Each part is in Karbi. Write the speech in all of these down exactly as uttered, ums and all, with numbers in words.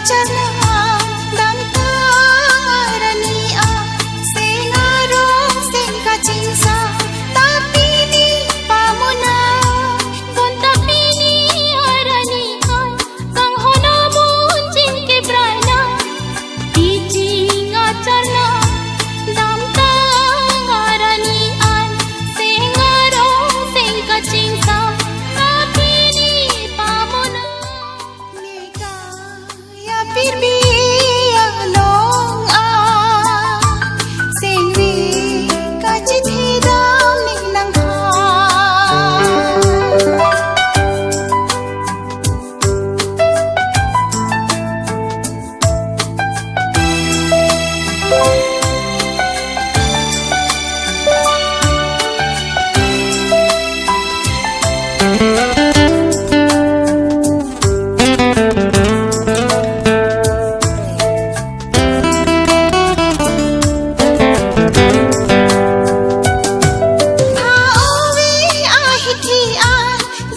Chanam damtang arani a, seng arong seng kachingsam, ta pini pamunam, bonta pini arani a, kanghono munjing ke prana, piching acharna, damtang arani a, seng arong seng kachingsam, ta pini pamunam. Nika ya pirbi along a, sengwi kachithidam ne nangphan.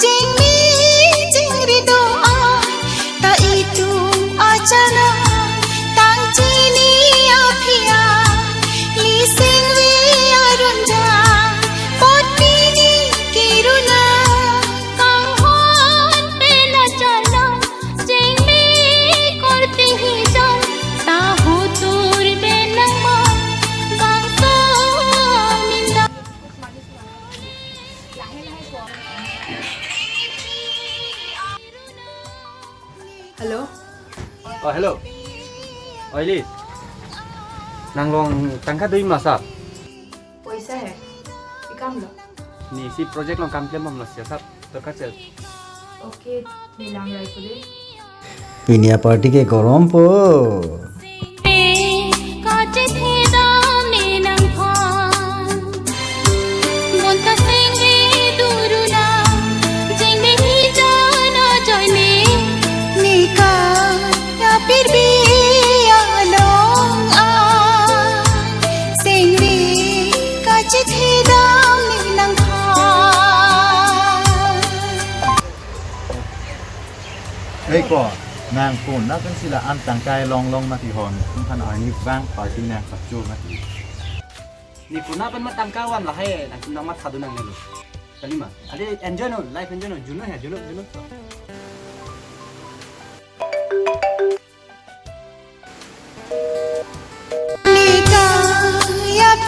Jingmi jingri do a, ta itum acharna, tang chini aphi a, liseng ve arun ja, pot pini kiruna, kanghon pen acharna, jingmi korte hijan, ta hutur benang ma, bangso minda. Hello. Oh, hello. Oh, Ilis. Nang long tangka do-ik ma sap? Poisa he. Ikam lo. Ne isi project long kam klem bomlo sir sap. Torkar sir. Okay, ne lang rai ko de. Pini aparty ke gorom po. Nika ya pirbi along a, sengwi kachithidam ne nangphan. Hei ko, nang pun na kan sila an tangkai long long mati hon. Tum kan arni bang party nang pacho mati. Ne puna pen ma tangka van lahai, nang tum nang matha do nangne lo. Kali ma. Ade enjoy non, life enjoy non. Juno he, juno, juno.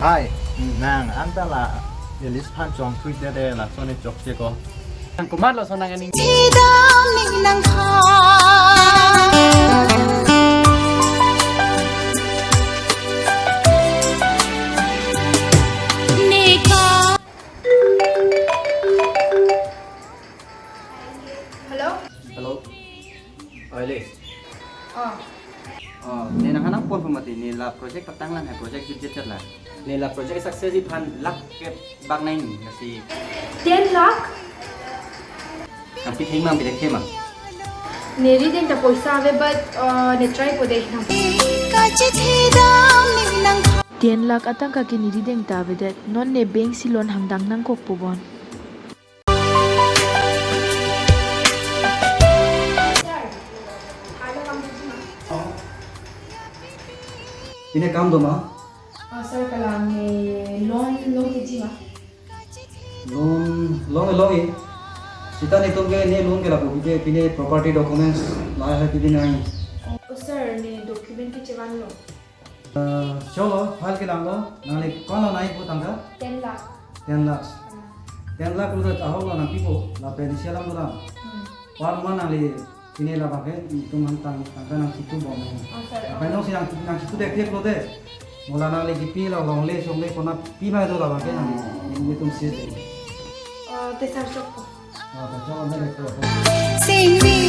Hi, nang anta la Ilis aphan chongthui det de, lason ne chokche ko. Nang komatlo lason nang aning. Hello? Hello. Oh, Ilis. Oh. Oh, ne nang hanang phone pamati, ne la project patang lang hai, project jit jit la. Ne la project success iphan lakh ke bak nai ni, lasi. Ten lakh? Nang pi theng mang, pi theng mang. Ne rideng ta poisa ave, but, uh, ne try po de nang. Ten lakh atangka ke ne rideng ta avedet, non ne bank si loan hangdang nangkok po bon. Pine kam do ma? Ah, sir, kalang ne loan, loan keji ma? Loan, loan, loan e. Sita netum ke ne loan ke lapu ke pine property documents lahai pine nai. Oh, sir, ne document kechevanlo. Eh, cholo, file kelanglo, nangli konlo nangpo tangka? Ten lakh. Ten lakhs. Ah. Ten lakh rupiah ahok lo nangpipo, lapen isi alam dolang. Hmm. Per month nangli pine labang ke, itum han tang, tangka nangchitu bom. Oh, sir. Apa nong si nang, nangchitu dek dek lo de. Mo la nangli kipi lo longle, songle, kona pi ma do labang ke nangli, itum si. Oh, te sir chokpo. Singni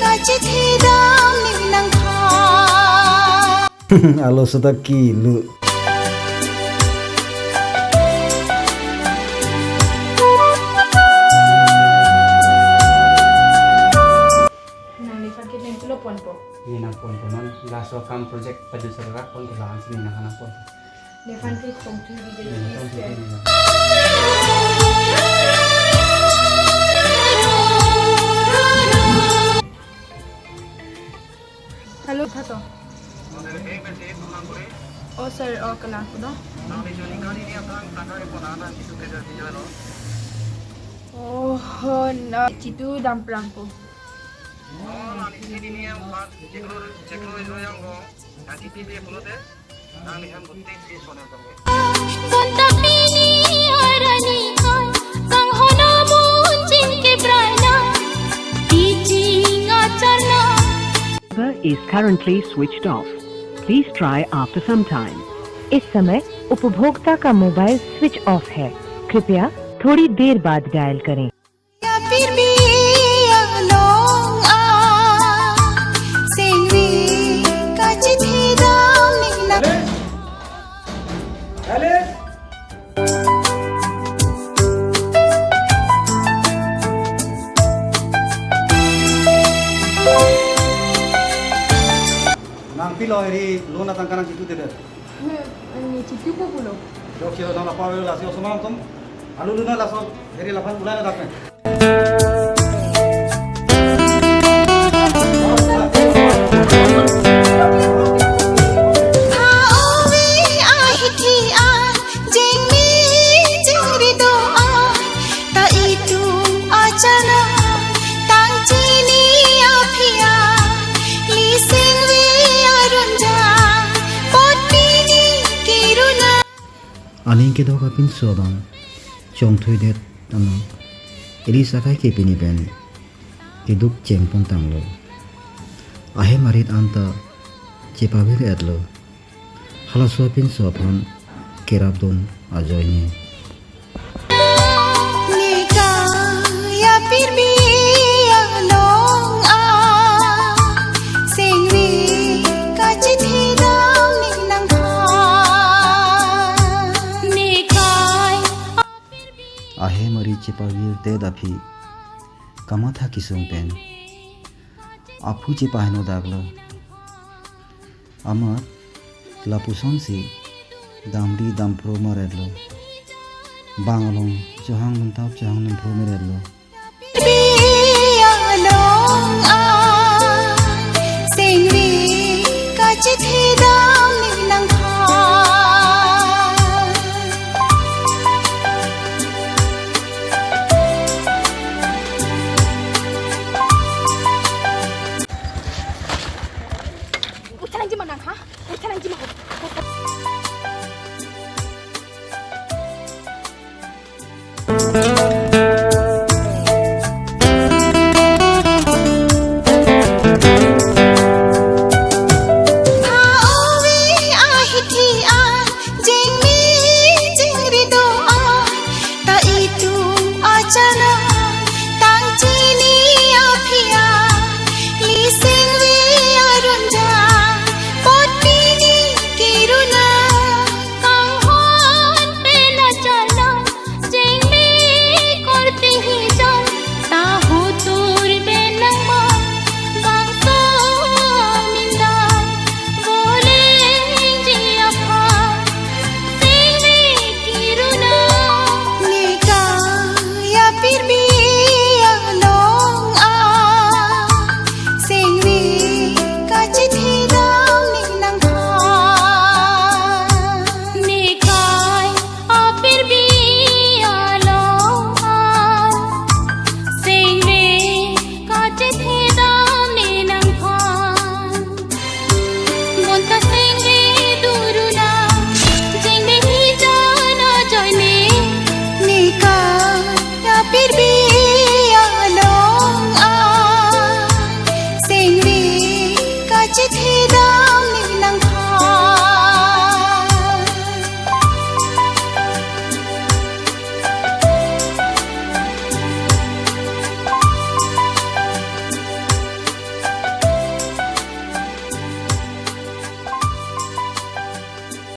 kachithidam ne nangphan. Alo suta kilu. Nang nephan ke nang pulo ponpo. Ne nangponpo non, laso akam project padu sarara pon ke lahan si ne nang nangponpo. Nephan ke kongthu di de. Ne nangkongthu di de. Tha to. O sir, o kalang kuno. Oh, na chitu dam prang ko. Bonta pini arani kai, kanghono munjing ke braina, teaching achana. Number is currently switched off. Please try after some time. इस समय उपभोक्ता का mobile switch off है। कृपया थोड़ी देर बाद डायल करें। Ya pirbi along a singwi kachithidam nina. Nangpilo eri loan atangka nangchitutedet? Nangchitupo pulo. Jok silo nang lapor lasi osomar atum. Alu luna lason eri laphan ulai na dakne. Aning kedok apinso abang chongthuidet ano, eri sakai ke pini pen keduk chengpon tanglo. Ahem arit anta chepavir-etlo. Halaso apinso aphan kerapdun ajoine. Nika ya pirbi along a singwi kachithidam ninang ha. Nikai. Ahem arit chepavirdet aphi kamatha kesung pen aphu chepaheno daklo. Amat lapusonsi damri damphro mar-etlo. Bang along chohang luntap chohang lumpro mar-etlo.